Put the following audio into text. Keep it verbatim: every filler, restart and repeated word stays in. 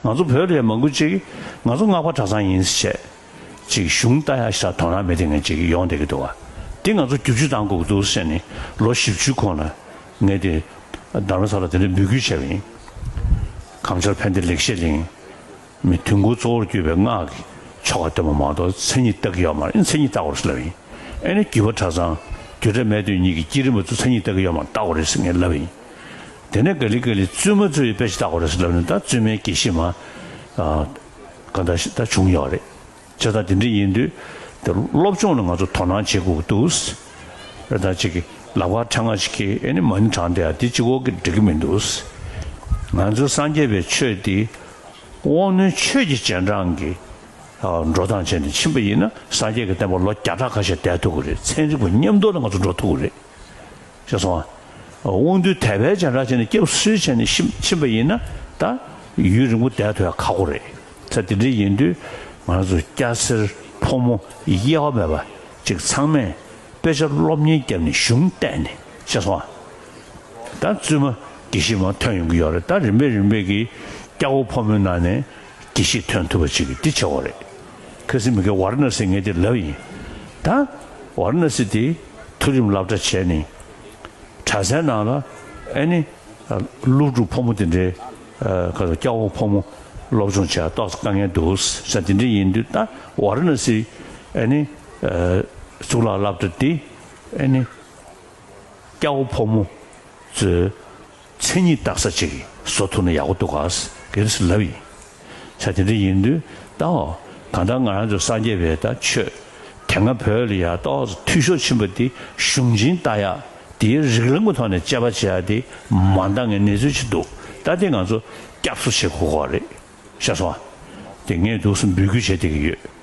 ང་ཚོ་བོད་ལ་ཡང་མང་པོ་ཅིག་ང་ཚོ་སྔགས་པ་གྲྭ་ཚང་ཡིན་ཟེར་བྱས་ཅིག་གཞུང་ལྟ་ཡག་ཞིག་དང་དོ་སྣང་མེད་དེ་ངས་ཅིག་ཡོང་བསྡད་ཀྱི་འདུག་བ། འདི་ང་ཚོ་བསྒྱུར་བཅོས་གཏང་དགོས་ཀྱི་འདུག་ཟེར་ནས་ལོ་བཞི་བཅུའི་གོང་ལ་ངས་དེ་རྡ་རམ་ས་ལ་དེ་འདྲ་འབོད་སྐུལ་བྱས་པ་ཡིན། གངས་ཆར་ཕན་བདེ་ལེགས་བཤད་གླིང་། མི་དུས་འཁོར་གཙོ་བོར་གྱུར་པའི་སྔགས་ཀྱི་ཆོ་ག་སྟོན་པ་མ་གཏོགས་མཚན་ཉིད་བལྟ་གི་ཡོད་མ་རེད། མཚན་ཉིད་བལྟ་དགོས་རེད་ཟེར་ལབ་ཡིན། ཨེ་ནི་བརྒྱུད་པ་གྲྭ་ཚང་རྒྱུད་གྲྭ་སྨད་སྟོད་གཉིས་ཀྱི་བསྐྱེད་རིམ་པ་ཚོ་མཚན་ཉིད་བལྟ་གི་ཡོད་མ་རེད། བལྟ་དགོས་རེད་ཟེར་ངས་ལབ་ཡིན། དེ་ནས་ག་ལེ་ག་ལེ་བཙུན་མ་ཚོས་དཔེ་ཆ་བལྟ་དགོས་རེད་ཟེར་ལབ་ནས། ད་བཙུན་མའི་དགེ་བཤེས་མ་གང་ལྟར་ད་བྱུང་ཡོད་རེད། བྱས་ཙང་དེ་འདྲ་ཡིན་དུས་དེ་སློབ་སྦྱོང་ལ་ང་ཚོ་དོ་སྣང་བྱེད་དགོས་ཀྱི་འདུག་རེད། ད་ཅིག་གི་ལག་པ་ཕྲེང་བ་ཞིག་གིས་ཨེ་ནི་མ་ཎི་བགྲངས་བསྡད་ཡ་དེ་གཅིག་པོ་གིས་འགྲིག་གི་མི་འདུག་ང་ཚོའི་སངས་རྒྱས་པའི་ཆོས་འདི་དབང་རྣོན་ཆོས་ཀྱི་རྗེས་འབྲང་གི་འགྲོ་སྟངས་བྱས་ནས་ཕྱིན་པ་ཡིན་ན། སངས་རྒྱས་ཀྱི་བསྟན་པ་ལོ་བརྒྱ་ཕྲག་ཁ་ཤས་བསྡད་ཐུབ་ཀྱི་རེད། ཚན་རིག་པ་མཉམ་དུ་ལ་ང་ཚོ་འགྲོ་ཐུབ་ཀྱི་རེད། ཤེས་སོང་ཨ། དབང་རྟུལ་དད་པའི་རྗེས་འབྲང་བྱས་ནས་སྐྱབས་སུ་ཕྱིན་ནས་ཕྱིན་ཕྱིན་པ་ཡིན་ན། ད་ཡུན་རིང་པོ་བསྡད་ཐུབ་ཡ་ཁག་པོ་རེད། ད་དེ་འདྲ་ཡིན་དུས་ང་ཚོ་སྐྱ་སེར་ཕོ་མོ་དབྱེ་བ་མེད་པ་ཅིག་ཚང་མས་དཔེ་ཆ་སློབ་གཉེར་བརྒྱབ་ནས་གཞུང་བལྟས་ནས། ཤེས་སོང་ཨ། ད་བཙུན་མ་དགེ་བཤེས་མ་ཐོན་ཡོང་གི་ཡོད་རེད། ད་རིམ་པས་རིམ་པས་ཀྱིས་སྐྱ་བོ་ཕོ་མོའི་ནང་ནས་དགེ་བཤེས་ཐོན་ཐུབ་པ་ཅིག་གི་འདི་བྱེད་དགོས་རེད། ཁ་སང་མི་དགེ་ཝཱ་ར་ཎ་སི་ངས་དེ་ལབ་ཡིན། ད་ཝཱ་ར་ཎ་སི་དེ་མཐོ་རིམ་སློབ་གྲྭ་བྱས་ནས་གྲྭ་སའི་ནང་ལ་ཨེ་ནི་སློབ་ཕྲུག་ཕོ་མོ་དེ་འདྲའི་ཁ་སང་སྐྱ་བོ་ཕོ་མོ་སློབ་སྦྱོང་བྱེད་ཡ་ཏོག་ཙམ་དཀའ་ངལ་འདུག་ཟེར། དེ་འདྲ་ཡིན་དུས་ད་ཝཱ་ར་ཎ་སི་ཨེ་ནི་གཙུག་ལག་སློབ་གྲྭ་དེ་ཨེ་ནི་སྐྱ་བོ་ཕོ་མོ་ཚོའི་མཚན་ཉིད་བལྟ་ས་ཅིག་བཟོ་ཐུབ་ན་ཡག་པོ་འདུག་ག་ཟེར་ལབ་ཡིན། ས་དེ་འདྲ་ཡིན་དུས་ད་གང་ལྟར་ང་རང་ཚོ་སངས་རྒྱས་པའི་ད་ཆོས་དེ་སྔ་བོད་ལ་ཡ་ཏོག་ཙམ་འཐུས་ཤོར་ཕྱིན་པ་དེ་གཞུང་ཆེན་ལྟ་ཡ་དེའི་རིགས་ལམ་གྱི་ཐོག་ནས་དཔྱད་པ་བྱེད་ཡ་དེ་མ་འདང་བའི་གནས་ཚུལ་ཅིག་འདུག་ད་དེ་ང་ཚོ་སྐྱབས་སུ་མཆི་དགོས་ཀྱི་རེད། ཤེས་སོང་ཨ། དེ་ངས་འདུག་སེ་འབོད་སྐུལ་བྱེད་བསྡད་ཀྱི་ཡོད།